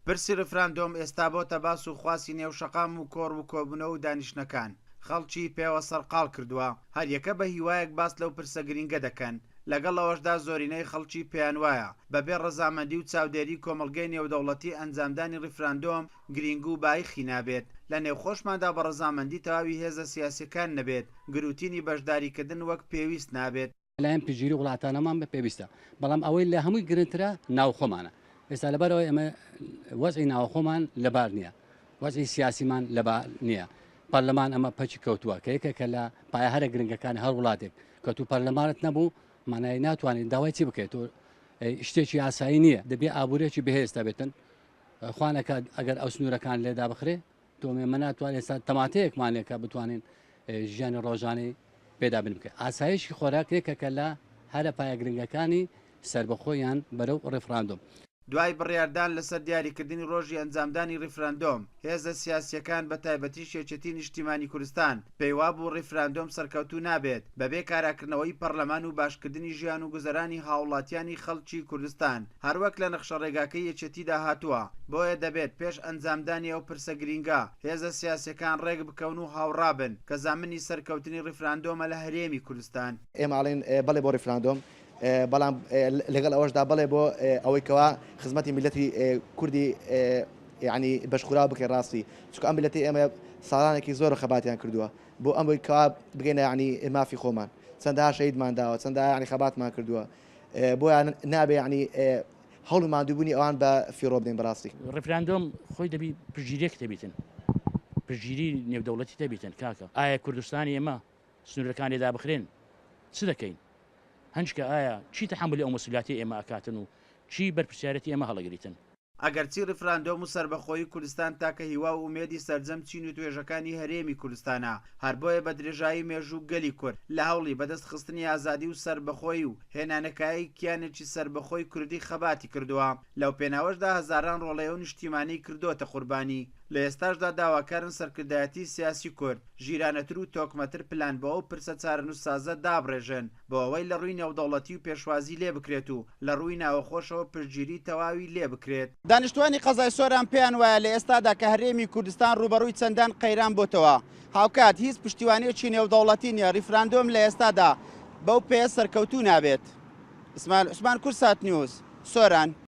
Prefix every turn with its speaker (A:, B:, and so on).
A: پرسی ڕیفراندۆم ئێستا بۆتە باس و خواسی نێو شەقام و کۆڕ و کۆبوونەوە و دانیشتنەکان، خەڵکی پێوە سەرقاڵ کردووە، هەریەکە بە هیوایەک باس لەو پرسە گرینگە دەکەن، لەگەڵ ئەوەشدا زۆرینەی خەڵکی پێیانوایە بەبێ ڕەزامەندی و چاودێری کۆمەڵگەی نێودەوڵەتی ئەنجامدانی ڕیفراندۆم گرینگ و بایخی نابێت، لە نێوخۆشماندا بە ڕەزامەندی تەواوی هێزە سیاسیەکان نەبێت، گروتینی بەشداریکردن وەک پێویست نابێت.
B: لایەن پشتگیری وڵاتانەمان بە پێویستە بەڵام ئەوەی لە هەمووی گرنگترە ناوخۆمانە ئێستا لەبەرەوەی ئەمە وەزعی ناوخۆمان لەبار نییە وەزعی سیاسیمان لەبار نییە پەرلەمان ئەمە پەکی کەوتووە کە یەکێکە لە پایە هەرە گرنگەکانی هەر وڵاتێک کە تو پەرلەمانت نەبوو مانای ناتوانێت داوای چی بکەیت تۆ شتێکی ئاسایی نییە دەبێ ئابوورێکی بەهێز دەبێتن خوانەکە ئەگەر ئەو سنوورەکان لێدا بخرێ تۆ ئێمە ناتوانین ئێستا تەماتەیەکمان لێ کە بتوانین ژیانی ڕۆژانەی پێدا بن بکە ئاسایشی خۆراک یەکێکە لە هەرە پایە گرنگەکانی سەربەخۆیان بەرەو ڕیفراندۆم.
A: دوای بڕیاردان لەسەر دیاریکردنی ڕۆژی ئەنجامدانی ڕیفراندۆم، هێزە سیاسییەکان بە تایبەتیش یەکێتی نیشتیمانی کوردستان پێیوابوو ڕیفراندۆم سەرکەوتوو نابێت بەبێ کاراکردنەوەی پەڕلەمان و باشکردنی ژیان و گوزەرانی هاوڵاتیانی خەڵکی کوردستان هەروەک لە نەخشەڕێگاکەی یەکێتیدا هاتووە، بۆیە دەبێت پێش ئەنجامدانی ئەو پرسە گرینگە، هێزە سیاسیەکان ڕێکبکەون و هاوڕابن کە زامنی سەرکەوتنی ڕیفراندۆمە لە هەرێمی کوردستان.
C: ئێمە ئەڵێین بەڵێ بۆ ڕیفراندۆم، بەڵام لەگەڵ ئەوەشدا بەڵێ بۆ ئەوەی کەوا خزمەتی میللەتی کوردی یانی بەشخوراو بکەین ڕاستی، چونکە ئەم میللەتەی ئێمە ساڵانێکی زۆرە خەباتیان کردووە بۆ ئەمەی کەوا بگەینە یانی مافی خۆمان، چەندەها شەهیدمان داوە، چەندەها یانی خەباتمان کردووە، بۆیە نابێ یانی هەوڵ و ماندووبوونی ئەوان بە فیڕۆ بدەین بەڕاستی.
D: ڕیفراندۆم خۆی دەبی پشتگیریەک هەبیتن پشتگیری نێودەوڵەتی هەبیتن کاکە ئایا کوردستانی ئێمە سنوورەکانی دابخرێن چ دەکەین هەنجکە ئایا چی تەحەمولی ئەو مەسولیاتی ئێمە ئەکاتن و چی بەرپرسیارەتی ئێمە هەڵەگریتن.
A: ئەگەرچی ڕیفراندۆم و سەربەخۆیی کوردستان تاکە هیوا و ئومێدی سەرجەم چین و توێژەکانی هەرێمی کوردستانە، هەر بۆیە بە درێژایی مێژوو گەلی کورد لە هەوڵی بەدەست خستنی ئازادی و سەربەخۆیی و هێنانەکایەی کیانێکی سەربەخۆی کوردی خەباتی کردووە، لەو پێناوەشدا هەزاران ڕۆڵەی ئەو نیشتیمانەی کردۆتە قوربانی. لە ئێستاشدا داواکارن سەرکردایەتی سیاسی کورد ژیرانەتر و تۆکمەتر پلان بۆ ئەو پرسە چارەنووسسازە دابڕێژن بۆ ئەوەی لە ڕووی نێودەوڵەتی و پێشوازی لێ بکرێت و لە ڕووی ناوەخۆشەوە پشتگیری تەواوی لێ بکرێت.
E: دانیشتوانی قەزای سۆران پێیان وایە لە ئێستادا کە هەرێمی کوردستان ڕووبەڕووی چەندان قەیران بۆتەوە، هاوکات هیچ پشتیوانییەکی نێودەوڵەتی نییە، ڕیفراندۆم لە ئێستادا بەو پێیە سەرکەوتوو نابێت. ئیسماعیل عوسمان، کوردسات نیوز، سۆران.